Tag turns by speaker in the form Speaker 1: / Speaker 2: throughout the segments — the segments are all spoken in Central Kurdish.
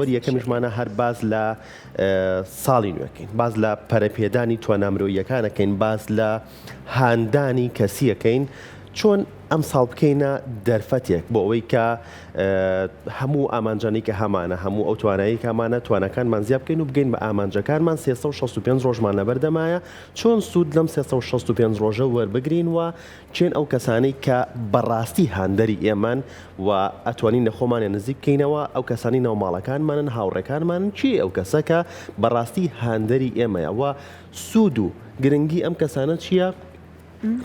Speaker 1: تەوەری یەکەمیشمانە هەر باس لە ساڵی نوێکەین باس لە پەرەپێدانی توانا مرۆییەکانەکەین باس لە هاندانی کەسیەکەین چۆن ئەم ساڵ بکەینە دەرفەتێک بۆ ئەوەی کە هەموو ئامانجانی کە هەمانە هەموو ئەو توانایی کامانە توانەکانمان زیاد بکەین و بگەین بە ئامانجەکانمان 365 ڕۆژمان لەبەردەمایە چۆن سوود لەم 365 ڕۆژە وەربگرین و کێن ئەو کەسانەی کە بەڕاستی هاندەری ئێمەن و ئەتوانین لە خۆمانیان نزیک بکەینەوە، ئەو کەسانەی ناو ماڵەکانمانن، هاوڕێکانمانن، کێیە ئەو کەسە کە بەڕاستی هاندەری ئێمەیە و سوود و گرنگی ئەم کەسانە چییە؟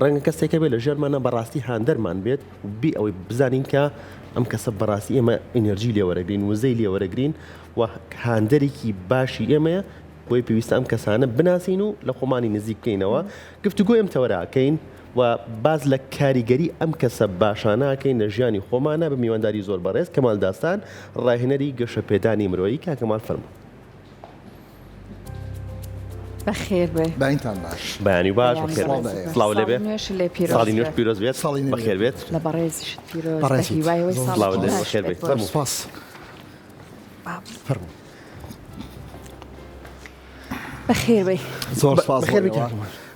Speaker 1: ڕەنگە کەسێک هەبێت لە ژیانمانە بەڕاستی هاندەرمان بێت و بێ ئەوەی بزانین کە ئەم کەسە بەڕاستی ئێمە ئینێرجی لێ وەرەگرین، وزەی لێ وەرەگرین و هاندەرێکی باشی ئێمەیە، بۆیە پێویستە ئەم کەسانە بناسین و لە خۆمانی نزیک بکەینەوە، گفتوگۆی ئەم تەوەرە ئەکەین و باس لە کاریگەری ئەم کەسە باشانە ئەکەین لە ژیانی خۆمانا بە میوانداری زۆر بەڕێز کەمال داستان ڕاهێنەری گەشەپێدانی مرۆیی کاک کەمال فەرموو.
Speaker 2: بەخێر بێ.
Speaker 3: بەینتان باش.
Speaker 1: بەیانی باش بەخێر بێت. سڵاو لێ بێ. ساڵی نوێش پیرۆز بێت. بەخێر بێت.
Speaker 2: لە بەڕێزیشت پیرۆز. بە هیوای ئەوەی ساڵێکی باش بێت.
Speaker 3: سپاس. فەرموو.
Speaker 2: بەخێر بێی.
Speaker 3: زۆر سپاس بۆ ئێوە.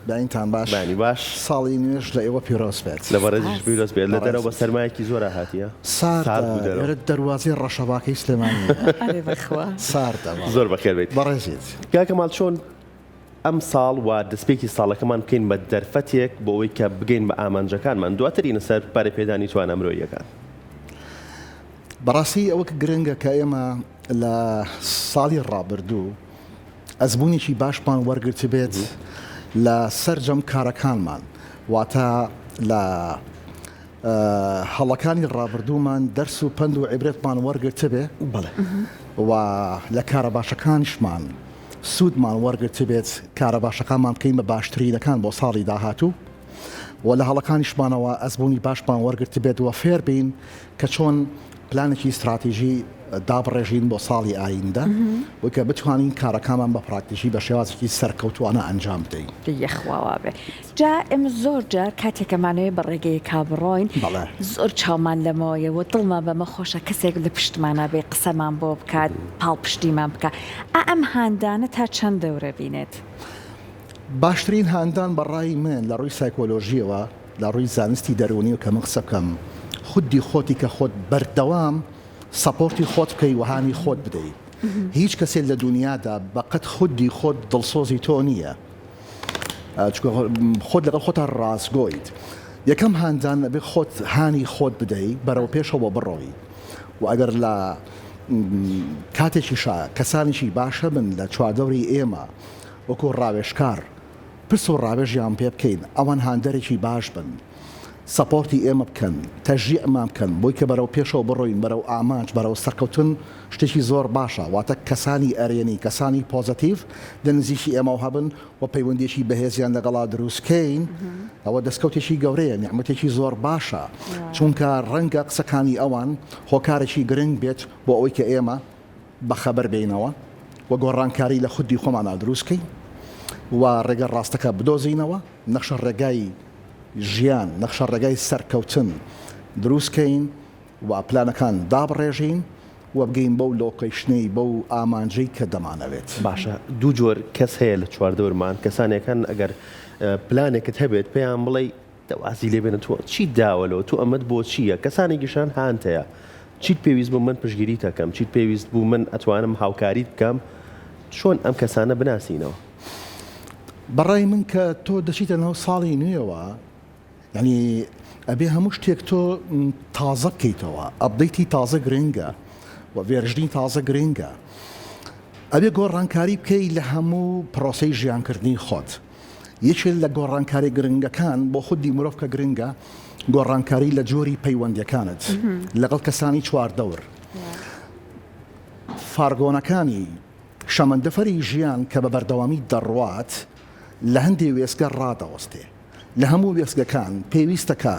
Speaker 3: بەینتان باش.
Speaker 1: بەیانی باش.
Speaker 3: ساڵی نوێش لە ئێوە پیرۆز بێت.
Speaker 1: لە بەڕێزیش پیرۆز بێت. لە دەرەوە بە سەرمایەکی زۆرا هاتیە؟
Speaker 3: ساردە. ئێرە دەروازەی ڕەشەباکەی سلێمانییە.
Speaker 2: ئەرێ بەخوا.
Speaker 3: ساردە.
Speaker 1: زۆر بەخێر بێیت.
Speaker 3: بەڕێزیت.
Speaker 1: کاک کەمال چۆن ئەمساڵ و دەستپێکی ساڵەکەمان بکەین بە دەرفەتێک بۆ ئەوەی کە بگەین بە ئامانجەکانمان دواتر ینە سەر پەرەپێدانی توانا مرۆییەکان؟
Speaker 3: بەڕاستی ئەوە کە گرنگە کە ئێمە لە ساڵی ڕابردوو ئەزموونێکی باشمان وەرگرتبێت لە سەرجەم کارەکانمان واتە لە هەڵەکانی ڕابردوومان دەرس و پەند و عیبرەتمان وەرگرتبێ و لە کارە باشەکانیشمان سوودمان وەرگرتبێت کارە باشەکانمان بکەین بە باشترینەکان بۆ ساڵی داهاتوو و لە هەڵەکانیشمانەوە ئەزموونی باشمان وەرگرتبێت و فێر بین کە چۆن پلانێکی ستراتیژی دابڕێژین بۆ ساڵی ئایندە و کە بتوانین کارەکانمان بە پراکتیکی بە شێوازێکی سەرکەوتوانە ئەنجام بدەین.
Speaker 2: یەخوا وابێ. جا ئێمە زۆر جار کاتێک ئەمانەوێ بە ڕێگەیەکا بڕۆین
Speaker 3: بەڵێ.
Speaker 2: زۆر چاومان لەمەوەیە و دڵمان بەمە خۆشە کەسێک لە پشتمانا بێ قسەمان بۆ بکات پاڵپشتیمان بکا ئا ئەم هاندانە تا چەند دەورە بینێت؟
Speaker 3: باشترین هاندان بە ڕای من لە ڕووی سایکۆلۆژییەوە، لە ڕووی زانستی دەروونیەوە کە من قسە بکەم، خودی خۆتی کە خۆت بەردەوام support ی خۆت بکەی و هانی خۆت بدەی. هیچ کەسێ لە دونیادا بە قەد خودی خۆت دڵسۆزی تۆ نییە. چونکە خۆت لەگەڵ خۆتا ڕاستگۆیت. یەکەم هاندان ئەبێ خۆت هانی خۆت بدەی بەرەو پێشەوە بڕۆی و ئەگەر لە کاتێکیشا کەسانێکی باش هەبن لە چواردەوری ئێمە وەکو ڕاوێژکار پرس و ڕاوێژیان پێ بکەین، ئەوان هاندەرێکی باش بن، support ی ئێمە بکەن، تەشجیعمان بکەن بۆی کە بەرەو پێشەوە بڕۆین، بەرەو ئامانج، بەرەو سەرکەوتن شتێکی زۆر باشە، واتە کەسانی ئەرێنی، کەسانی positive لە نزیکی ئێمەوە هەبن و پەیوەندییەکی بەهێزیان لەگەڵا دروست کەین، ئەوە دەستکەوتێکی گەورەیە، نیعمەتێکی زۆر باشە، چونکە ڕەنگە قسەکانی ئەوان هۆکارێکی گرنگ بێت بۆ ئەوەی کە ئێمە بەخەبەر بێینەوە و گۆڕانکاری لە خودی خۆمانا دروست کەین و ڕێگە ڕاستەکە بدۆزینەوە، نەخشە ڕێگای ژیان، نەخشە ڕێگای سەرکەوتن دروست کەین و پلانەکان دابڕێژین و بگەین بەو location ەی، بەو ئامانجەی کە دەمانەوێت.
Speaker 1: باشە دوو جۆر کەس هەیە لە چواردەورمان، کەسانێک هەن ئەگەر پلانێکت هەبێت پێیان بڵێی دە وازی لێ بێنە تۆ چیت داوە لۆ تۆ ئەمەت بۆ چییە کەسانێکیش هەن هانت هەیە چیت پێویست بوو من پشتگیریت ئەکەم چیت پێویست بوو من ئەتوانم هاوکاریت بکەم چۆن ئەم کەسانە بناسینەوە؟
Speaker 3: بەڕای من کە تۆ دەچیتە ناو ساڵی نوێوە یانی ئەبێ هەموو شتێک تۆ تازە بکەیتەوە update ی تازە گرنگە و version ی تازە گرنگە ئەبێ گۆڕانکاری بکەی لە هەموو پرۆسەی ژیانکردنی خۆت یەکێ لە گۆڕانکاری گرنگەکان بۆ خودی مرۆڤ کە گرنگە گۆڕانکاری لە جۆری پەیوەندیەکانت لەگەڵ کەسانی چواردەور فارگۆنەکانی شەمەندەفەری ژیان کە بە بەردەوامی دەڕوات لە هەندێ وێستگە ڕادەوەستێ. لە هەموو وێستگەکان پێویستە کە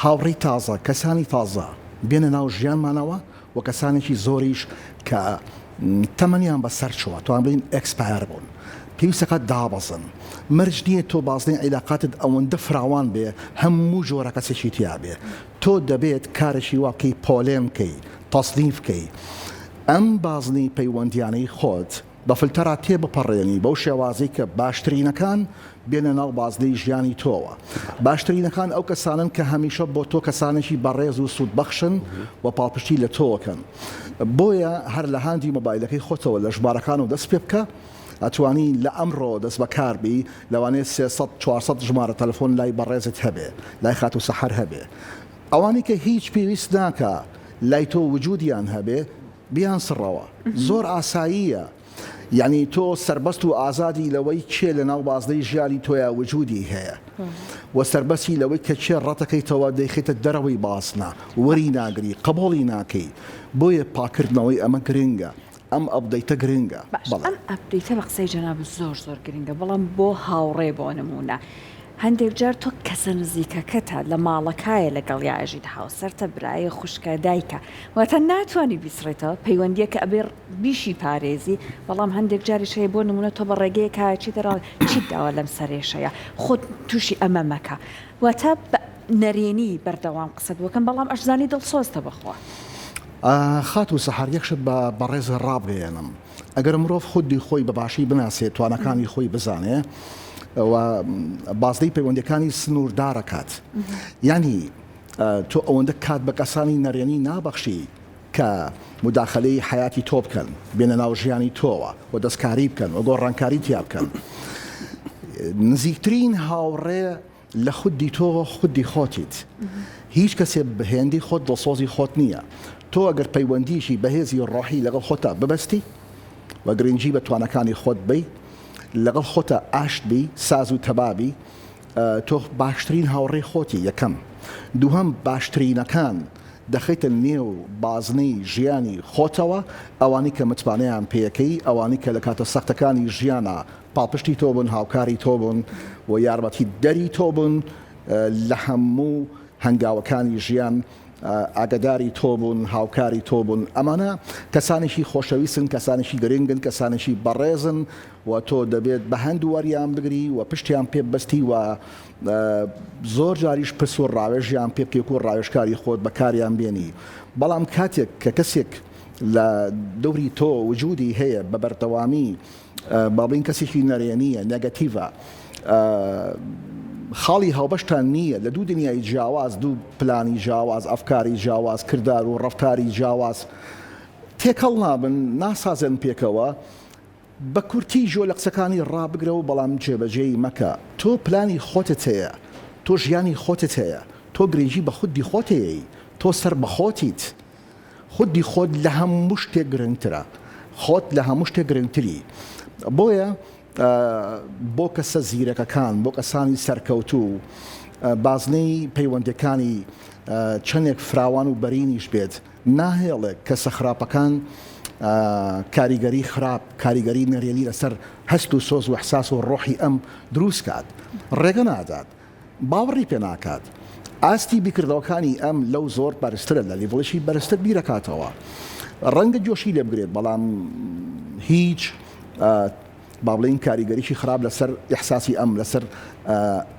Speaker 3: هاوڕێی تازە، کەسانی تازە بێنە ناو ژیانمانەوە و کەسانێکی زۆریش کە تەمەنیان بە سەر چووە، توان بڵێین expire بوون، پێویستە کە دابەزن. مەرج نییە تۆ بازنەی عیلاقاتت ئەوەندە فراوان بێ هەموو جۆرە کەسێکی تیا بێ. تۆ دەبێت کارێکی وا بکەی پۆلێن بکەی، تەسنیف بکەی. ئەم بازنەی پەیوەندیانەی خۆت بە فلتەرا تێبپەڕێنی بەو شێوازەی کە باشترینەکان بێنە ناو بازنەی ژیانی تۆوە. باشترینەکان ئەو کەسانەن کە هەمیشە بۆ تۆ کەسانێکی بەڕێز و سوودبەخشن و پاڵپشتی لە تۆکەن. بۆیە هەر لە هاندی مۆبایلەکەی خۆتەوە لە ژمارەکانەوە دەست پێ بکە، ئەتوانی لە ئەمڕۆوە دەست بەکار بی، لەوانەیە 300 400 ژمارە تەلەفۆن لای بەڕێزت هەبێ، لای خاتوو سەحەر هەبێ. ئەوانەی کە هیچ پێویست ناکا لای تۆ وجودیان هەبێ بیانسڕەوە. زۆر ئاساییە. یەعنی تۆ سەربەست و ئازادی لەوەی کێ لەناو بازنەی ژیانی تۆیا وجودی هەیە و سەربەستی لەوەی کە کێ ڕەتەکەیتەوە دەیخەیتە دەرەوەی بازنە وەری ناگری قبوڵی ناکەی بۆیە پاکردنەوەی ئەمە گرنگە ئەم update ە گرنگە
Speaker 2: باش ئەم update ە بە قسەی جەنابت زۆر زۆر گرنگە بەڵام بۆ هاوڕێ بۆ نمونە هەندێک جار تۆ کەسە نزیکەکەتە لە ماڵەکایە لەگەڵیا ئەژیت هاوسەرتە برایە خوشکە دایکە واتە ناتوانی بیسڕیتەوە پەیوەندیەکە ئەبێ بیشی پارێزی بەڵام هەندێک جاریش هەیە بۆ نمونە تۆ بە ڕێگەیەکا ئەچیتە ڕا چیت داوە لەم سەرێشەیە خۆت توشی ئەمە مەکە واتە بە نەرێنی بەردەوام قسەت بۆ کەم بەڵام ئەشزانی دڵسۆزتە بەخوا.
Speaker 3: خاتوو سەحەر یەک شت بە بەڕێز ڕابگەیەنم ئەگەر مرۆڤ خودی خۆی بە باشی بناسێ تواناکانی خۆی بزانێ و بازنەی پەیوەندیەکانی سنووردارەکات یانی تۆ ئەوەندە کات بە کەسانی نەرێنی نابەخشی کە موداخەلەی حەیاتی تۆ بکەن، بێنە ناو ژیانی تۆوە و دەستکاری بکەن و گۆڕانکاری تیا بکەن. نزیکترین هاوڕێ لە خودی تۆ خودی خۆتیت. هیچ کەسێ هێندەی خۆت دڵسۆزی خۆت نییە. تۆ ئەگەر پەیوەندییەکی بەهێزی ڕۆحی لەگەڵ خۆتا ببەستی و گرنگی بە تواناکانی خۆت بەی، لەگەڵ خۆتا ئاشت بی، ساز و تەبا بی، تۆ باشترین هاوڕێی خۆتی یەکەم. دووهەم باشترینەکان دەخەیتە نێو بازنەی ژیانی خۆتەوە، ئەوانەی کە متمانەیان پێیەکەی، ئەوانەی کە لە کاتە سەختەکانی ژیانا پاڵپشتی تۆ بوون، هاوکاری تۆ بوون و یارمەتیدەری تۆ بوون لە هەموو هەنگاوەکانی ژیان ئاگەداری تۆ بوون، هاوکاری تۆ بوون. ئەمانە کەسانێکی خۆشەویستن، کەسانێکی گرنگن، کەسانێکی بەڕێزن و تۆ دەبێت بە هەند وەریان بگری و پشتیان پێ ببەستی و زۆر جاریش پرس و ڕاوێژیان پێ بکەی وەکو ڕاوێژکاری خۆت بەکاریان بێنی بەڵام کاتێک کە کەسێک لە دەوری تۆ وجودی هەیە بە بەردەوامی با بڵێین کەسێکی نەرێنیە نێگەتیڤە خاڵی هاوبەشتان نییە لە دوو دنیای جیاواز دوو پلانی جیاواز ئەفکاری جیاواز کردار و ڕەفتاری جیاواز تێکەڵ نابن ناسازێن پێکەوە بە کورتی گوێ لە قسەکانی ڕابگرە و بەڵام جێبەجێی مەکە. تۆ پلانی خۆتت هەیە، تۆ ژیانی خۆتت هەیە، تۆ گرنگی بە خودی خۆت ئەیەی، تۆ سەربەخۆتیت. خودی خۆت لە هەموو شتێک گرنگترە. خۆت لە هەموو شتێک گرنگتری. بۆیە بۆ کەسە زیرەکەکان، بۆ کەسانی سەرکەوتوو، بازنەی پەیوەندییەکانی چەندێک فراوان و بەرینیش بێت، ناهێڵێ کەسە خراپەکان کاریگەری خراپ، کاریگەری نەرێنی لەسەر هەست و سۆز و ئیحساس و ڕۆحی ئەم دروست کات. ڕێگە نادات. باوەڕی پێ ناکات. ئاستی بیرکردنەوەکانی ئەم لەو زۆر بەرزترە، لە level ێکی بەرزتر بیرەکاتەوە. ڕەنگە گوێشی لێ بگرێت، بەڵام هیچ با بڵێین کاریگەریی خراپ لەسەر ئیحساسی ئەم، لەسەر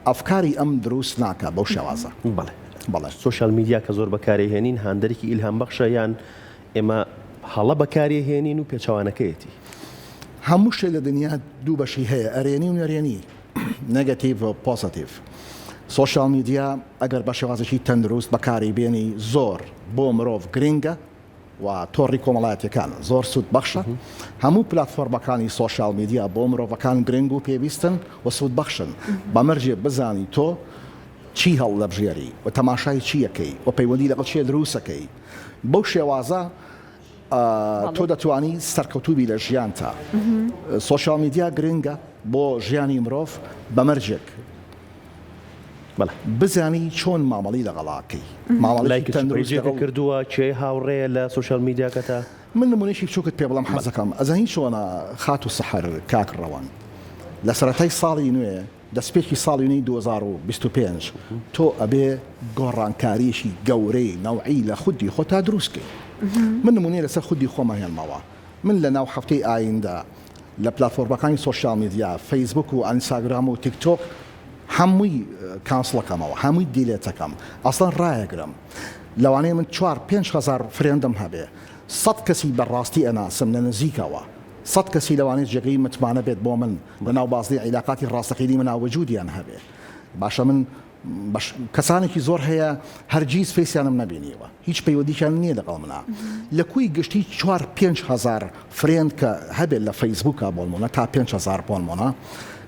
Speaker 3: ئەفکاری ئەم دروست ناکا بەو شێوازە.
Speaker 1: بەڵێ. بەڵێ. سۆشیال میدیا کە زۆر بەکاری هێنین هاندەرێکی ئیلهام بەخشە یان ئێمە هەڵە بەکاری هێنین و پێچەوانەکەیەتی؟
Speaker 3: هەموو شتێک لە دنیا دوو بەشی هەیە ئەرێنی و نەرێنی، negative و positive. سۆشیال میدیا ئەگەر بە شێوازێکی تەندروست بەکاری بێنی زۆر بۆ مرۆڤ گرنگە، و تۆڕی کۆمەڵایەتیەکان زۆر سوود بەخشە، هەموو پلاتفۆرمەکانی سۆشیال میدیا بۆ مرۆڤەکان گرنگ و پێویستن و سوود بەخشن بە مەرجێ بزانی تۆ چی هەڵدەبژێری و تەماشای چی ئەکەی و پەیوەندی لەگەڵ کێ دروست ئەکەی بەو شێوازە تۆ دەتوانی سەرکەوتوو بی لە ژیانتا. سۆشیال میدیا گرنگە بۆ ژیانی مرۆڤ بە مەرجێک.
Speaker 1: بەڵێ.
Speaker 3: بزانی چۆن مامەڵەی لەگەڵا کەی مامەڵەیەکی
Speaker 1: لایکت چ
Speaker 3: تەندروست
Speaker 1: پەیجێکە
Speaker 3: لەگەڵ.
Speaker 1: کردووە کێ هاوڕێیە لە سۆشیال میدیاکەتا؟
Speaker 3: من نمونەیەکی بچوکت پێ بڵێم حەزەکەم ئەزانی چۆنە خاتوو سەحەر کاک ڕەوەند لە سەرەتای ساڵی نوێ دەسپێکی ساڵی نوێی 2025 تۆ ئەبێ گۆڕانکاریەکی گەورەی نەوعی لە خودی خۆتا دروست کەی من نمونەیە لەسەر خودی خۆم ئەهێنمەوە من لە ناو هەفتەی ئایندە لە پلاتفۆرمەکانی سۆشیال میدیا فەیسبوک و ئەنستاگرام و تیک تۆک هەمووی cancel ەکەمەوە هەمووی delete ەکەم ئەسڵەن ڕایەگرم لەوانەیە من چوار پێنج هەزار friend م هەبێ. سەت کەسی بە ڕاستی ئەناسم لە نزیکەوە، سەت کەسی لەوانەیە جێگەی متمانە بێت بۆ من لە ناو بازنەی عیلاقاتی ڕاستەقینەی منا وجودیان هەبێ. باشە من بەش کەسانێکی زۆر هەیە هەرگیز فەیسیانم نەبینیوە، هیچ پەیوەندیشیان نییە لەگەڵ منا. لە کۆی گشتی چوار 5000 friend کە هەبێت لە فەیسبووکا بۆنمونە تا 5000 بۆنمونە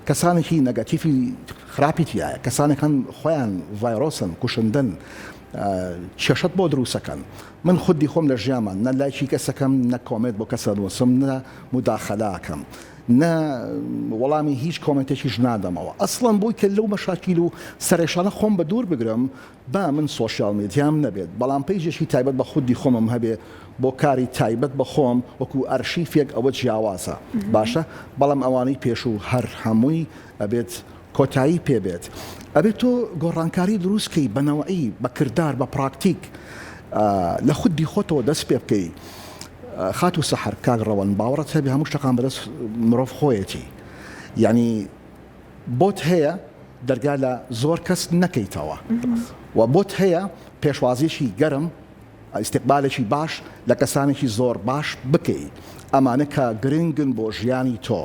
Speaker 3: کەسانێکی negative ی خراپی تیایە، کەسانێک هەن خۆیان ڤایرۆسن، کوشندەن، کێشەت بۆ دروسەکەن. من خودی خۆم لە ژیانما نە لایکی کەسەکەم نە comment بۆ کەس ئەنوسم نە موداخەلە ئەکەم نە وەڵامی هیچ comment ێکیش نادەمەوە ئەسڵەن بۆی کە لەو مەشاکیل و سەرێشانە خۆم بە دوور بگرم با من social media م نەبێت بەڵام page ێکی تایبەت بە خودی خۆمم هەبێ بۆ کاری تایبەت بە خۆم وەکو ئەرشیفێک ئەوە جیاوازە باشە بەڵام ئەوانەی پێشوو هەر هەمووی ئەبێت کۆتایی پێ بێت ئەبێت تۆ گۆڕانکاری دروست کەی بە نەوعی بە کردار بە پراکتیک لە خودی خۆتەوە دەست پێ بکەی خاتوو سەحەر کاک ڕەوەن باوەڕت هەبێ هەموو شتەکان بەدەست مرۆڤ خۆیەتی یعنی بۆت هەیە دەرگا لە زۆر کەس نەکەیتەوە و بۆت هەیە پێشوازیەکی گەرم ئیستیقبالێکی باش لە کەسانێکی زۆر باش بکەی ئەمانە کە گرنگن بۆ ژیانی تۆ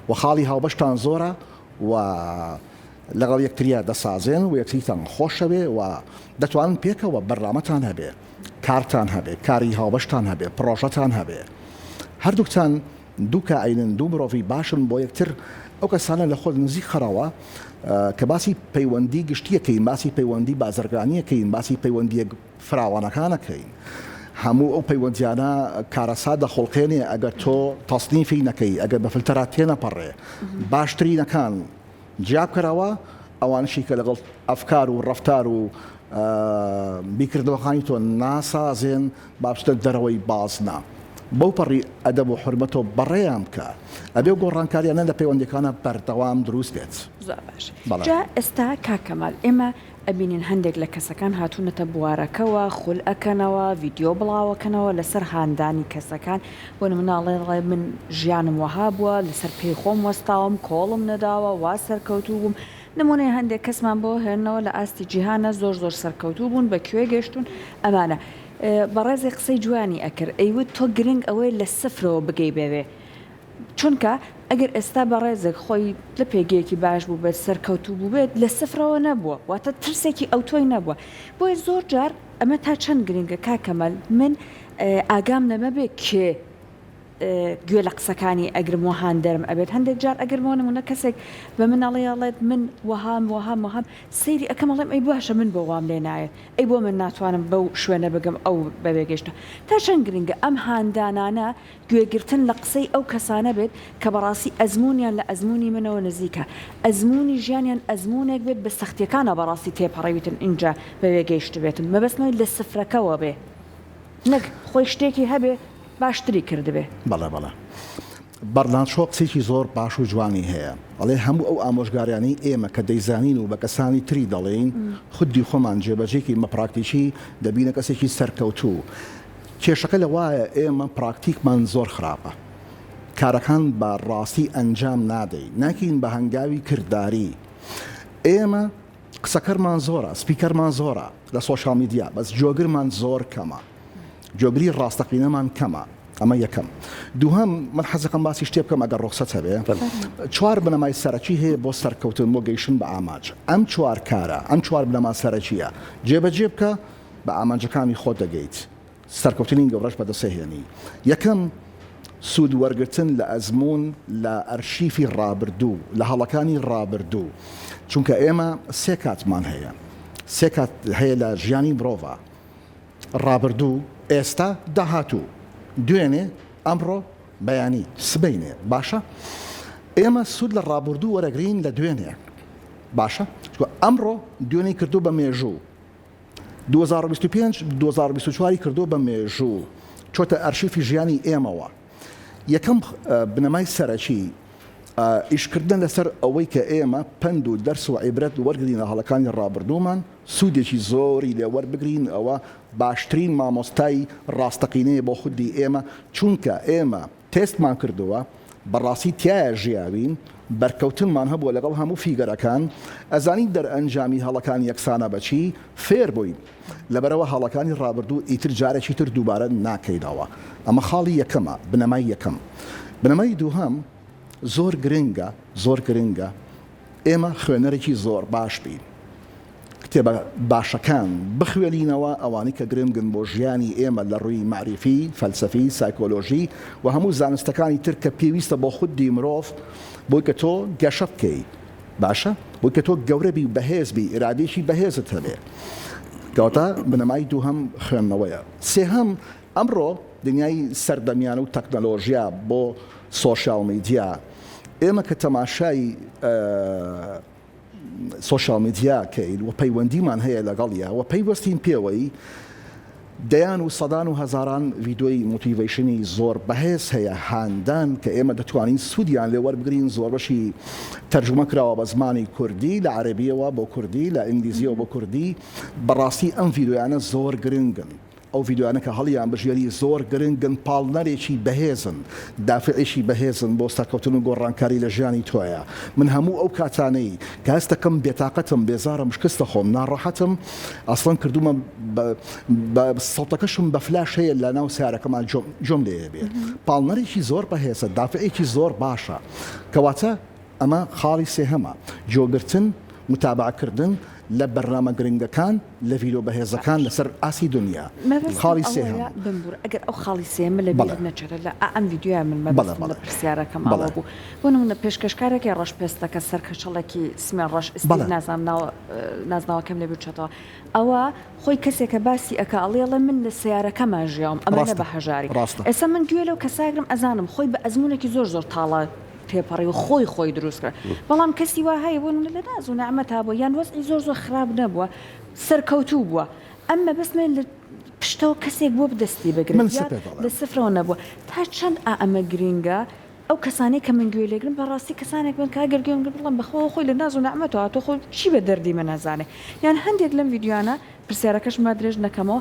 Speaker 3: و خاڵی هاوبەشتان زۆرە و لەگەڵ یەکتریا دەسازێن و یەکتریتان خۆشەوێ و دەتوانن پێکەوە بەرنامەتان هەبێ کارتان هەبێ کاری هاوبەشتان هەبێ پڕۆژەتان هەبێ هەردووکتان دوو کائینن دوو مرۆڤی باشن بۆ یەکتر ئەو کەسانە لە خۆت نزیک خەرەوە کە باسی پەیوەندی گشتیەکەین باسی پەیوەندی بازرگانیەکەین باسی پەیوەندیە فراوانەکان ئەکەین هەموو ئەو پەیوەندیانە کارەسات دەخوڵقێنێ ئەگەر تۆ تەسنیفی نەکەی ئەگەر بە فلتەرا تێنەپەڕێ باشترینەکان جیا بکەرەوە ئەوانشی کە لەگەڵ ئەفکار و ڕەفتار و بیرکردنەوەکانی تۆ ناسازێن با بچنە دەرەوەی بازنە بەو پەڕی ئەدەب و حورمەتەوە بەڕێیان بکە ئەبێ ئەو گۆڕانکاریانە لە پەیوەندیەکانا بەردەوام دروست بێت.
Speaker 2: زۆر باش
Speaker 3: بەڵێ.
Speaker 2: جا ئێستا کاک کەمال ئێمە ئەبینین هەندێک لە کەسەکان هاتوونەتە بوارەکەوە خول ئەکەنەوە ڤیدیۆ بڵاوەکەنەوە لەسەر هاندانی کەسەکان بۆ نمونە ئەڵێ ڵێ من ژیانم وەها بووە لەسەر پێی خۆم وەستاوم کۆڵم نەداوە وا سەرکەوتوو بووم نمونەی هەندێک کەسمان بۆ هێننەوە لە ئاستی جیهانا زۆر زۆر سەرکەوتوو بوون بە کوێ گەشتوون ئەمانە بەڕێزێ قسەی جوانی ئەکرد ئەیوت تۆ گرنگ ئەوەیە لە سفرەوە بگەی بەوێ چونکە ئەگەر ئێستا بەڕێزێک خۆی لە پێگەیەکی باش بووبێت سەرکەوتوو بووبێت لە سفرەوە نەبووە واتە ترسێکی ئەوتۆی نەبووە بۆیە زۆر جار ئەمە تا چەند گرنگە کاک کەمال من ئاگام لەمە بێ کێ گوێ لە قسەکانی ئەگرم و هاندەرم ئەبێت هەندێک جار ئەگەر بۆ نمونە کەسێک بە من ئەڵێ ئەڵێت من وەهام وەهام وەهام سەیری ئەکەم ئەڵێم ئەی باشە من بۆ وام لێ نایەت ئەی بۆ من ناتوانم بەو شوێنە بگەم ئەو بەوێ گەیشتوە تا چەند گرنگە ئەم هاندانانە گوێگرتن لە قسەی ئەو کەسانە بێت کە بەڕاستی ئەزموونیان لە ئەزموونی منەوە نزیکە، ئەزموونی ژیانیان ئەزموونێک بێت بە سەختیەکانا بەڕاستی تێپەڕیویتن ئینجا بەوێ گەیشتبێتن، مەبەستم لە سفرەکەوە بێ نەک خۆی شتێکی هەبێ باشتری کردبێ.
Speaker 3: بەڵێ بەڵێ بەرنارد شۆ قسەیەکی زۆر باش و جوانی هەیە ئەڵێ هەموو ئەو ئامۆژگاریانەی ئێمە کە دەیزانین و بە کەسانی تری دەڵێین خودی خۆمان جێبەجێکەین بە پراکتیکی دەبینە کەسێکی سەرکەوتوو کێشەکە لەوایە ئێمە پراکتیکمان زۆر خراپە کارەکان بە ڕاستی ئەنجام نادەین ناکەین بە هەنگاوی کرداری ئێمە قسەکەرمان زۆرە speaker مان زۆرە لە social media بەس جۆگرمان زۆر کەمە جۆگری ڕاستەقینەمان کەمە ئەمە یەکەم دووهەم من حەزەکەم باسی شتێ بکەم ئەگەر ڕوخسەت هەبێ چوار بنەمای سەرەکی هەیە بۆ سەرکەوتن بۆ گەیشتن بە ئامانج ئەم چوار کارە ئەم چوار بنەما سەرەکیە جێبەجێ بکە بە ئامانجەکانی خۆت دەگەیت، سەرکەوتنی گەورەش بەدەستئەهێنی. یەکەم، سوود وەرگرتن لە ئەزموون، لە ئەرشیفی ڕابردوو، لە هەڵەکانی ڕابردوو، چونکە ئێمە سێ کاتمان هەیە، سێ کات هەیە لە ژیانی مرۆڤا، ڕابردوو، ئێستا، داهاتوو، دوێنێ، ئەمڕۆ، بەیانی، سبەینێ. باشە ئێمە سوود لە ڕابردوو وەرەگرین لە دوێنێ، باشە چونکە ئەمڕۆ دوێنێی کردووە بە مێژوو، 2025 2024 ی کردووە بە مێژوو، چۆتە ئەرشیفی ژیانی ئێمەوە. یەکەم بنەمای سەرەکی ئیشکردنە لەسەر ئەوەی کە ئێمە پەند و دەرس و عیبرەت وەرگرین لە هەڵەکانی ڕابردوومان، سوودێکی زۆری لێ وەربگرین، ئەوە باشترین مامۆستای ڕاستەقینەیە بۆ خودی ئێمە، چونکە ئێمە تێستمان کردووە. بەڕاستی تیایا ژیاوین، بەرکەوتنمان هەبووە لەگەڵ هەموو فیگەرەکان، ئەزانین دەرئەنجامی هەڵەکان یەکسانە بە چی، فێر بووین. لەبەرئەوە هەڵەکانی ڕابردوو ئیتر جارێکی تر دووبارە ناکەینەوە. ئەمە خاڵی یەکەمە، بنەمای یەکەم. بنەمای دووهەم زۆر گرنگە، زۆر گرنگە ئێمە خوێنەرێکی زۆر باش بین. کتێبە باشەکان بخوێنینەوە، ئەوانەی کە گرنگن بۆ ژیانی ئێمە لە ڕووی مەعریفی، فەلسەفی، سایکۆلۆژی و هەموو زانستەکانی تر کە پێویستە بۆ خودی مرۆڤ بۆی کە تۆ گەشە بکەی باشە بۆی کە تۆ گەورە بی و بەهێز بی ئیرادەیەکی بەهێزت هەبێ. کەواتە بنەمای دووهەم خوێندنەوەیە. سێهەم ئەمڕۆ دنیای سەردەمیانە و تەکنەلۆژیا بۆ سۆشیال میدیا ئێمە کە تەماشای سۆشیال میدیا کەین و پەیوەندیمان هەیە لەگەڵیا و پەیوەستین پێوەی، دەیان و سەدان و هەزاران ڤیدیۆی motivation ی زۆر بەهێز هەیە هاندان کە ئێمە دەتوانین سوودیان لێ وەربگرین، زۆربەشی تەرجومە کراوە بە زمانی کوردی لە عەرەبییەوە بۆ کوردی لە ئینگلیزییەوە بۆ کوردی، بەڕاستی ئەم ڤیدیۆیانە زۆر گرنگن. ئەو ڤیدیۆیانە کە هەڵیان بژێری زۆر گرنگن پاڵنەرێکی بەهێزن دافعێکی بەهێزن بۆ سەرکەوتن و گۆڕانکاری لە ژیانی تۆیا من هەموو ئەو کاتانەی کە هەست دەکەم بێتاقەتم بێزارم شکست دەخۆم ناڕەحەتم ئەسڵەن کردومە بە سەوتەکەشم بە فلاش هەیە لە ناو سیارەکەما جۆم لێ بێ پاڵنەرێکی زۆر بەهێزە دافعێکی زۆر باشە کەواتە ئەمە خاڵی سێهەمە جۆگرتن متابعەکردن لە بەرنامە گرنگەکان لە ڤیدۆ بەهێزەکان لەسەر ئاستی دونیا.
Speaker 2: مەبەستم
Speaker 3: خاڵی
Speaker 2: ئەوەیە
Speaker 3: سێهەم.
Speaker 2: بمبورە ئەگەر ئەو خاڵی سێیەمە لە
Speaker 3: بەڵێ.
Speaker 2: بیرت نەچێتەوە لە ئا ئەم ڤیدیۆیە من
Speaker 3: بەڵێ
Speaker 2: مەبەستم لە
Speaker 3: بەڵێ.
Speaker 2: پرسیارەکەم ئەوە
Speaker 3: بەڵێ.
Speaker 2: بوو بۆ نموونە پێشکەشکارێکی ڕەش پێستەکە سەر کەچەڵێکی سمێڵ ڕەش ئستیڤ
Speaker 3: بەڵێ.
Speaker 2: نازانم ناوە نازناوەکەم لە بیر چۆتەوە ئەوە خۆی کەسێکە باسی ئەکا ئەڵێ ئەڵێ من لە سەیارەکەما ژیاوم ئەمە نە
Speaker 3: ڕاستە.
Speaker 2: بە هەژاری
Speaker 3: ڕاستە.
Speaker 2: ئێستا من گوێ لەو کەسە ئەگرم ئەزانم خۆی بە ئەزموونێکی زۆر زۆر تاڵە تێپەڕی و خۆی خۆی دروست کرد بەڵام کەسی وا هەیە بۆ نمونە لە ناز و نەعمەتا بووە یان وەزعی زۆر زۆر خراپ نەبووە سەرکەوتوو بووە ئەم مەبەستمە لە پشتەوە کەسێک بووە دەستی
Speaker 3: من
Speaker 2: بگرێت
Speaker 3: چ
Speaker 2: یان
Speaker 3: پێت
Speaker 2: لە
Speaker 3: دەڵێم.
Speaker 2: سفرەوە نەبووە تا چەند ئا ئەمە گرینگە ئەو کەسانەی کە من گوێ لێگرم بەڕاستی کەسانێک بن کە ئەگەر گوێم گرت بڵێم بەخوا خۆی لە ناز و نەعمەتەوە هاتووە خۆ چی بە دەردی من ئەزانێ یان هەندێک لەم ڤیدیۆیانە پرسیارەکەشم با درێژ نەکەمەوە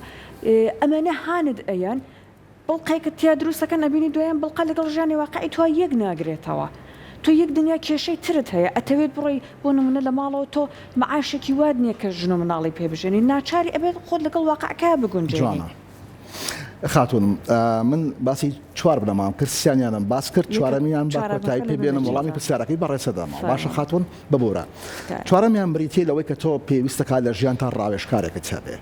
Speaker 2: ئەمانە هانت ئەیەن بڵقێکت تیا دروست ئەکەن ئەبینی دوایان بڵقە لەگەڵ ژیانی واقعی تۆ یەک ناگرێتەوە تۆ یەک دنیا کێشەی ترت هەیە ئەتەوێت بڕۆی بۆ نمونە لە ماڵەوە تۆ معاشێکی وات نیە کە ژن و مناڵی پێ بژێنی ناچاری ئەبێت خۆت لەگەڵ واقعەکە بگونجێنی.
Speaker 3: جوانە خاتوونم من باسی چوار بنەمام کرد سیانیانم باس کرد
Speaker 2: یەکە
Speaker 3: چوارەمیان بە
Speaker 2: چوارەمەکە
Speaker 3: کۆتایی
Speaker 2: لە
Speaker 3: پێ
Speaker 2: بیر
Speaker 3: بێنم وەڵامی
Speaker 2: نەچێتەوە
Speaker 3: پرسیارەکەی بەڕێزت دەدەمەوە باشە
Speaker 2: فەرموو
Speaker 3: خاتوون ببورە
Speaker 2: تکایە.
Speaker 3: چوارەمیان بریتیە لەوەی کە تۆ پێویستەکات لە ژیانتا ڕاوێژکارێکت هەبێ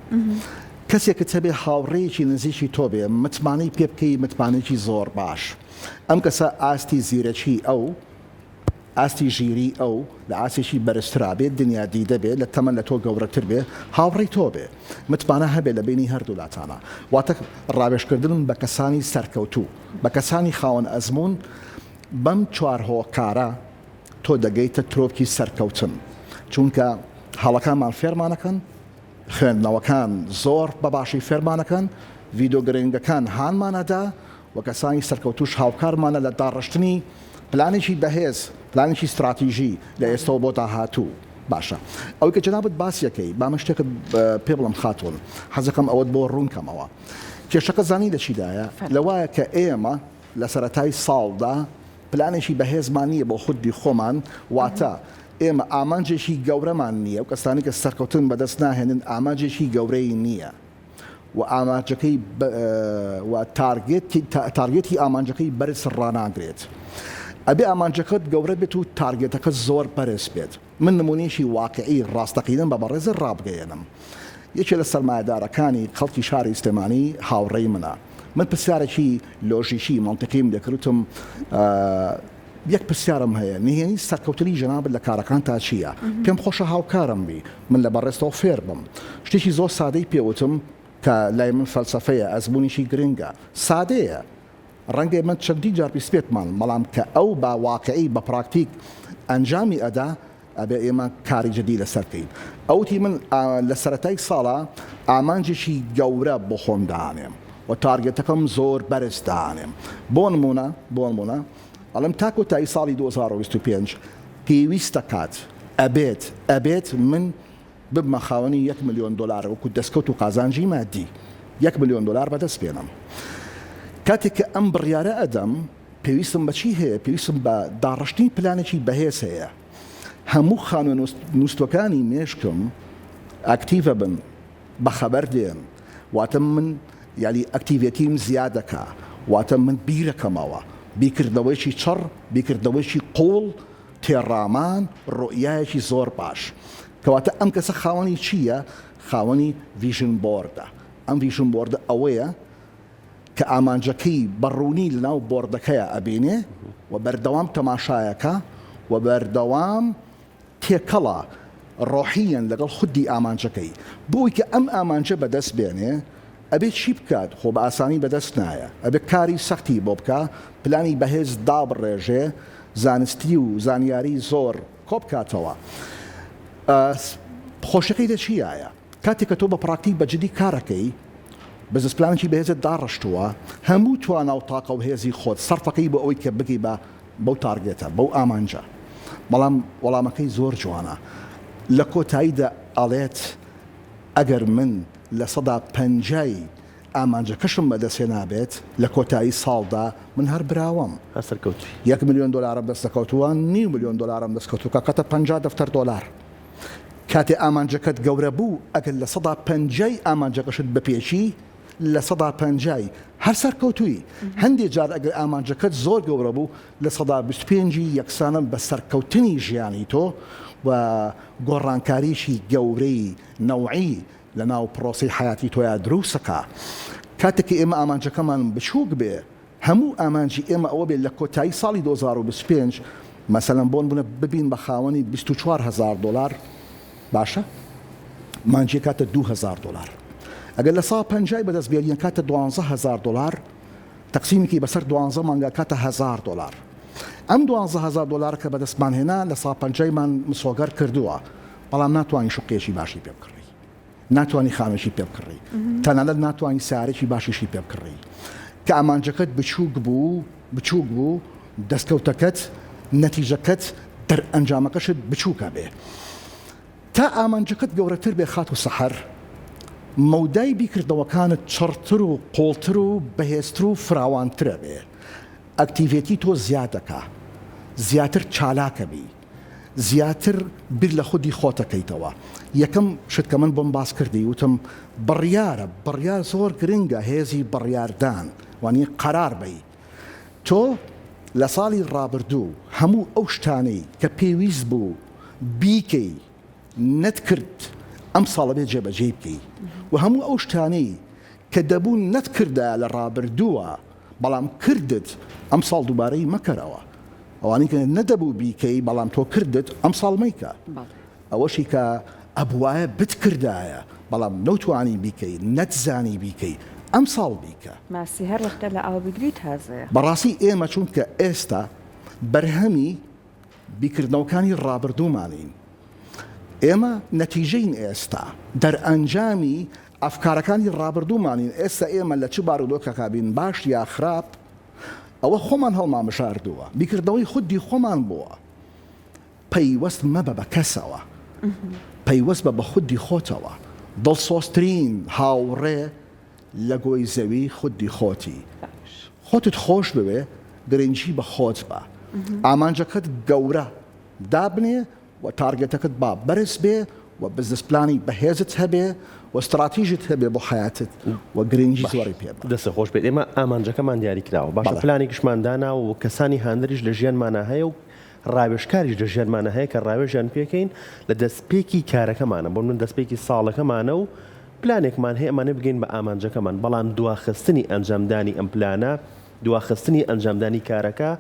Speaker 3: کەسێکت هەبێ هاوڕێیەکی نزیکی تۆ بێ متمانەی پێ بکەی متمانەیەکی زۆر باش ئەم کەسە ئاستی زیرەکی ئەو ئاستی ژیری ئەو لە ئاستێکی بەرزترا بێ دنیا دیدە بێ لە تەمەن لە تۆ گەورەتر بێ هاوڕێی تۆ بێ متمانە هەبێ لە بەینی هەردوولاتانا واتە ڕاوێژکردن بە کەسانی سەرکەوتوو بە کەسانی خاوەن ئەزموون بەم چوار هۆکارە تۆ دەگەیتە ترۆپکی سەرکەوتن چونکە هەڵەکانمان فێرمانەکەن خوێندنەوەکان زۆر بە باشی فێرمانەکەن، ڤیدۆ گرنگەکان هانمان ئەدا و کەسانی سەرکەوتووش هاوکارمانە لە داڕشتنی پلانێکی بەهێز، پلانێکی ستراتیژی لە ئێستەوە بۆ داهاتوو. باشە ئەوەی کە جەنابت باسی ئەکەی با من شتێکت پێ بڵێم خاتوون، حەزەکەم ئەوەت بۆ ڕوون کەمەوە. کێشەکە زانی لە چیدایە؟ لەوایە کە ئێمە لە سەرەتای ساڵدا پلانێکی بەهێزمان نییە بۆ خودی خۆمان، واتە ئێمە ئامانجێکی گەورەمان نییە، ئەو کەسانەی کە سەرکەوتن بەدەست ناهێنن ئامانجێکی گەورەی نییە و ئامانجەکەی و target ی ئامانجەکەی بەرز ڕاناگرێت. ئەبێ ئامانجەکەت گەورە بێت و target ەکەت زۆر بەرز بێت. من نموونەیەکی واقیعی ڕاستەقینەم بە بەڕێزت ڕابگەیەنم. یەکێ لە سەرمایەدارەکانی خەڵکی شاری سلێمانی هاوڕێی منە. من پرسیارێکی لۆژیکی، مەنتیقیم لێکرد وتم یەک پرسیارم هەیە، نهێنی سەرکەوتنی جەنابت لە کارەکانتا چییە؟ پێم خۆشە هاوکارم بی، من لە بەڕێزتەوە فێر بم. شتێکی زۆر سادەی پێ وتم کە لای من فەلسەفەیە، ئەزموونێکی گرنگە. سادەیە. ڕەنگە ئێمە چەندین جار بیستبێتمان، بەڵام کە ئەو بە واقعی، بە پراکتیک ئەنجامی ئەدا، ئەبێ ئێمە کاری جدی لەسەر بکەین. ئەو وتی من لە سەرەتای ساڵا ئامانجێکی گەورە بۆ خۆم دانێم و target ەکەم زۆر بەرز دانێم. بۆ نموونە، بۆ نموونە ئەڵێم تا کۆتایی ساڵی 2025 پێویستە کات، ئەبێت، ئەبێت من ببمە خاوەنی یەک ملیۆن دۆلار وەکو دەستکەوت و قازانجی مادی یەک ملیۆن دۆلار بەدەست بێنم. کاتێک کە ئەم بڕیارە ئەدەم. پێویستم بە چی هەیە؟ پێویستم بە داڕشتنی پلانێکی بەهێز هەیە. هەموو خانووە نووستووەکانی مێشکم ئەکتیڤە بن، بەخەبەر دێن، واتە من یانی ئەکتیڤێتیم زیاد دەکا، واتە من بیرەکەمەوە، بیرکردنەوەیەکی چڕ، بیرکردنەوەیەکی قووڵ، تێڕامان، ڕوئیایەکی زۆر باش. کەواتە ئەم کەسە خاوەنی چییە؟ خاوەنی vision board ە. ئەم vision board ە ئەوەیە کە ئامانجەکەی بە ڕوونی لەناو بۆردەکەیا ئەبینێ و بەردەوام تەماشایەکا و بەردەوام تێکەڵە ڕۆحییەن لەگەڵ خودی ئامانجەکەی. بۆ ئەوەی کە ئەم ئامانجە بەدەست بێنێ ئەبێ چی بکات؟ خۆ بە ئاسانی بەدەست نایە. ئەبێ کاری سەختی بۆ بکا، پلانی بەهێز دابڕێژێ، زانستی و زانیاری زۆر کۆبکاتەوە. خۆشیەکەی لە چیایە؟ کاتێک کە تۆ بە پراکتیک بە جدی کارەکەی، بزنس پلانێکی بەهێزت داڕشتووە، هەموو توانا و تاقە و هێزی خۆت سەرفەکەی بۆ ئەوەی کە بگەی بە بەو target ە، بەو ئامانجە. بەڵام وەڵامەکەی زۆر جوانە. لە کۆتاییدا ئەڵێت ئەگەر من پەنجای ئامانجەکەشم بەدەست هێنابێت لە کۆتایی ساڵدا من هەر براوەم.
Speaker 1: هەر سەرکەوتووی.
Speaker 3: یەک ملیۆن دۆلارم دەست نەکەوتووە، نیو ملیۆن دۆلارم دەست کەوتووە کە کاتە 50 دەفتەر دۆلار. کاتێ ئامانجەکەت گەورە بوو ئەگەر پەنجای ئامانجەکەشت بپێکی پەنجای هەر سەرکەوتووی. هەندێ جار ئەگەر ئامانجەکەت زۆر گەورە بوو 25 ی یەکسانە بە سەرکەوتنی ژیانی تۆ و گۆڕانکاریی گەورەی نەوعی لە ناو پڕۆسەی حەیاتی تۆیا دروسەکا. کاتێک کە ئێمە ئامانجەکەمان بچووک بێ، هەموو ئامانجی ئێمە ئەوە بێ لە کۆتایی ساڵی 2025 مەسەلەن بۆنمونە ببین بە خاوەنی 24 هەزار دۆلار، باشە مانگی ئەکاتە 2000 دۆلار. ئەگەر لە سا پەنجای بەدەست بێنی ئەکاتە دوانزە هەزار دۆلار، تەقسیمی کەی بەسەر دوانزە مانگا ئەکاتە هەزار دۆلار. ئەم دوانزە هەزار دۆلارە کە بەدەستمان هێنا لە سا پەنجایمان مسۆگەر کردووە. بەڵام ناتوانی شوقەیەکی باشی پێ بکڕی، ناتوانی خانووێکی پێ بکڕی، تەنانەت ناتوانی سەیارەیەکی باشیشی پێ بکڕی. کە ئامانجەکەت بچووک بوو، بچووک بوو، دەستکەوتەکەت، نەتیجەکەت، دەرئەنجامەکەشت بچووک ئەبێ. تا ئامانجەکەت گەورەتر بێ خاتوو سەحەر، مەودای بیرکردنەوەکانت چڕتر و قووڵتر و بەهێزتر و فراوانتر ئەبێ. ئەکتیڤێتی تۆ زیاد ئەکا، زیاتر چالاک ئەبی. زیاتر بیر لە خودی خۆت ئەکەیتەوە. یەکەم شت کە من بۆم باس کردی وتم بڕیارە، بڕیار زۆر گرنگە، هێزی بڕیاردان وانیە قەرار بەی. تۆ لە ساڵی ڕابردوو هەموو ئەو شتانەی کە پێویست بوو بیکەی نەتکرد ئەمساڵ ئەبێ جێبەجێی بکەی و هەموو ئەو شتانەی کە دەبوو نەتکردایە لە ڕابردووە بەڵام کردت ئەمساڵ دووبارەی مەکەرەوە. ئەوانەی کە نەدەبوو بیکەی بەڵام تۆ کردت ئەمساڵ مەیکە. ئەوەشی کە ئەبوایە بتکردایە بەڵام نەوتوانی بیکەی نەتزانی بیکەی ئەمساڵ بیکە.
Speaker 2: ماسی هەر وەختە لە ئاو بگری تازەیە.
Speaker 3: بەڕاستی ئێمە چونکە ئێستا بەرهەمی بیرکردنەوەکانی ڕابردوومانین ئێمە نەتیجەین ئێستا دەرئەنجامی ئەفکارەکانی ڕابردوومانین ئێستا ئێمە لە چ بارودۆخێکا بین باش یا خراپ ئەوە خۆمان هەڵمانبژاردووە، بیرکردنەوەی خودی خۆمان بووە. پەیوەست مەبە بە کەسەوە، پەیوەست بە بە خودی خۆتەوە. دڵسۆزترین هاوڕێ لە گۆی زەوی خودی خۆتی. خۆتت خۆش بوێ، گرنگی بە خۆت بە. ئامانجەکەت گەورە دابنێ و target ەکەت با بەرز بێ و بزنس پلانی بەهێزت هەبێ و ستراتیژت هەبێ بۆ حەیاتت و گرنگی زۆری پێ بە.
Speaker 1: دەستت خۆش بێت ئێمە ئامانجەکەمان دیاری کراوە باشە پلانێکیشمان داناوە و کەسانی هاندەریش لە ژیانمانا هەیە و ڕاوێژکاریش لە ژیانمانا هەیە کە ڕاوێژیان پێکەین لە دەستپێکی کارەکەمانە بۆ من دەستپێکی ساڵەکەمانە و پلانێکمان هەیە ئەمانە بگەین بە ئامانجەکەمان بەڵام دواخستنی ئەنجامدانی ئەم پلانە دواخستنی ئەنجامدانی کارەکە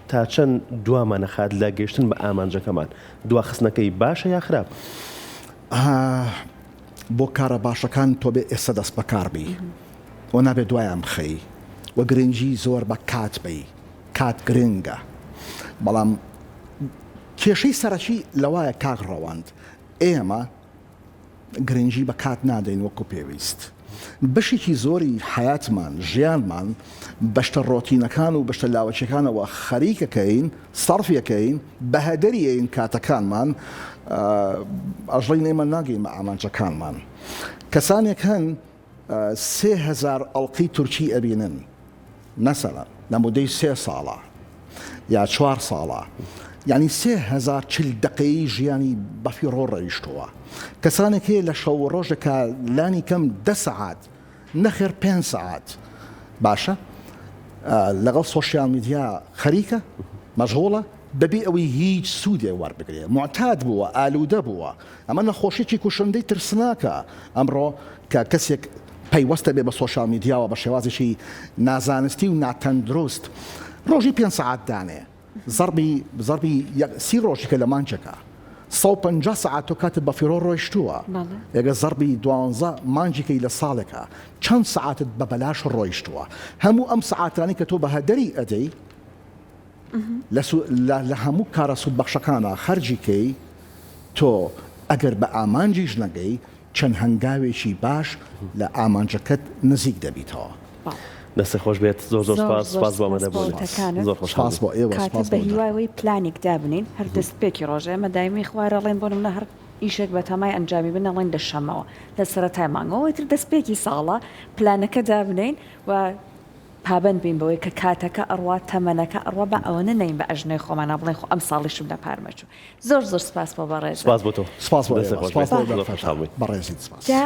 Speaker 1: تا چەند دوامان ئەخات لە گەیشتن بە ئامانجەکەمان؟ دواخستنەکەی باشە یا خراپ؟
Speaker 3: بۆ کارە باشەکان تۆ بێ ئێستا دەست بەکار بی و نابێ دوایان بخەی و گرنگی زۆر بە کات بەی کات گرنگە بەڵام کێشەی سەرەکی لەوایە کاک ڕەوەند ئێمە گرنگی بە کات نادەین وەکو پێویست. بەشێکی زۆری حەیاتمان، ژیانمان بە شتە ڕۆتینەکان و بە شتە لاوەکیەکانەوە خەریکەکەین، سەرفیەکەین، بەهەدەری ئەین کاتەکانمان، ئەژڵین ئێمە ناگەین بە ئامانجەکانمان. کەسانێک هەن 3000 ئەڵقەی تورکی ئەبینن مەسەلەن. لە مودەی سێ ساڵە یا چوار ساڵە یانی 3000 چل دقەیی ژیانی بەفیڕۆ ڕەویشتووە کەسانێک هەیە لە شەو و ڕۆژێکا لانی کەم دە سەعات نەخێر پێنج سەعات باشە لەگەڵ سۆشیال میدیا خەریکە مەشغوڵە بەبێ ئەوەی هیچ سوودێ وەربگرێ معتاد بووە ئالوودە بووە ئەمە نەخۆشیی کوشندەی ترسناکە ئەمڕۆ کە کەسێک پەیوەستە بێ بە سۆشیال میدیاوە بە شێوازێکی نازانستی و ناتەندروست ڕۆژی پێنج سەعات دانێ زەڕبی زەڕبی یەک سی ڕۆژی کە لە مانگێکا 150 سەعات تۆ کاتت بە فیڕۆ ڕۆیشتووە ئێگە زەڕبی دوانزە مانگی کەی لە ساڵێکا چەند سەعاتت بە بەلاش ڕۆیشتووە هەموو ئەم سەعاتانەی کە تۆ بە هەدەری ئەدەی لە لە هەموو کارە سوودبەخشەکانا خەرجی کەی تۆ ئەگەر بە ئامانجیش نەگەی چەند هەنگاوێکی باش لە ئامانجەکەت نزیک دەبیتەوە.
Speaker 1: دەستت خۆش بێت زۆر زۆر سپاس سپاس بۆ ئامادەبوونت زۆر خۆشحاڵ
Speaker 3: سپاس بۆ ئێوە
Speaker 2: کاتە
Speaker 3: سپاس
Speaker 2: بە
Speaker 3: بۆ
Speaker 2: هیوای ئەوەی پلانێک دابنێین هەر دەستپێکی ڕۆژ ئێمە دایمی خوارە ئەڵێن بۆ نمونە هەر ئیشێک بەتەمای ئەنجامی بن ئەڵێن لە شەمەوە لە سەرەتای مانگەوە ئیتر دەستپێکی ساڵە پلانەکە دابنێین و پابەند بین بەوەی کە کاتەکە ئەڕوا تەمەنەکە ئەڕوا با ئەوەنە نەین بە ئەژنۆی خۆمانا بڵێین خۆ ئەمساڵیشم لە پار مەچوو زۆر زۆر سپاس بۆ بەڕێزت.
Speaker 1: سپاس بۆ تۆ
Speaker 3: سپاس بۆ
Speaker 1: دەستت
Speaker 3: ئێوە
Speaker 1: خۆش
Speaker 3: سپاس
Speaker 1: بێت
Speaker 3: بۆ
Speaker 1: زۆر خۆشحاڵ بووین.
Speaker 3: بەڕێزیت سپاس.
Speaker 2: جا.